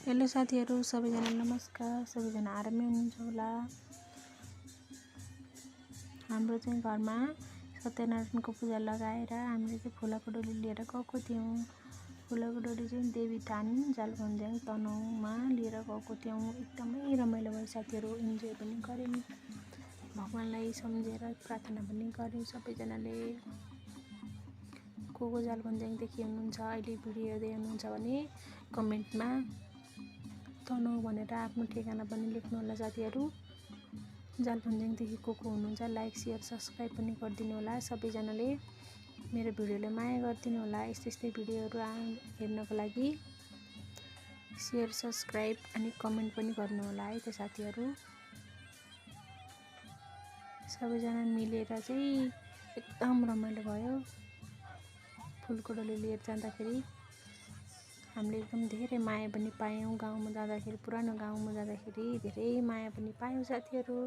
Hello साथीहरू, सबैजना नमस्कार। सबैजना आरामै हुनुहुन्छ होला। हाम्रो चाहिँ घरमा सत्यनारायणको पूजा लगाएर हामीले चाहिँ फुलको डोली लिएर गएको थियौँ। फुलको डोली चाहिँ देवीथान जालपन्ज्याङ तनहुँमा लिएर गएको थियौँ। एकदमै रमाइलो भयो साथीहरू, इन्जोय पनि गऱ्यौँ, भगवानलाई सम्झेर प्रार्थना पनि गऱ्यौँ सबैजनाले। को जालपन्ज्याङदेखि हुनुहुन्छ, अहिले भिडियो हेर्दै हुनुहुन्छ भने कमेन्टमा तनहुँ भनेर आफ्नो ठेगाना पनि लेख्नु होला साथीहरू। जालपन्ज्याङदेखि को हुनुहुन्छ लाइक शेयर सब्सक्राइब पनि गरिदिनु होला। सबैजनाले मेरो भिडियोलाई माया गरिदिनु होला। यस्तै भिडियोहरू हेर्नको लागि शेयर सब्सक्राइब अनि कमेन्ट पनि गर्नु होला है त साथीहरू। सबैजना मिलेर चाहिँ एकदम रमाइलो भयो। फुलको डोली लिएर जाँदाखेरि हामीले एकदम धेरै माया पनि पायौँ। गाउँमा जाँदाखेरि, पुरानो गाउँमा जाँदाखेरि धेरै माया पनि पायौँ साथीहरू।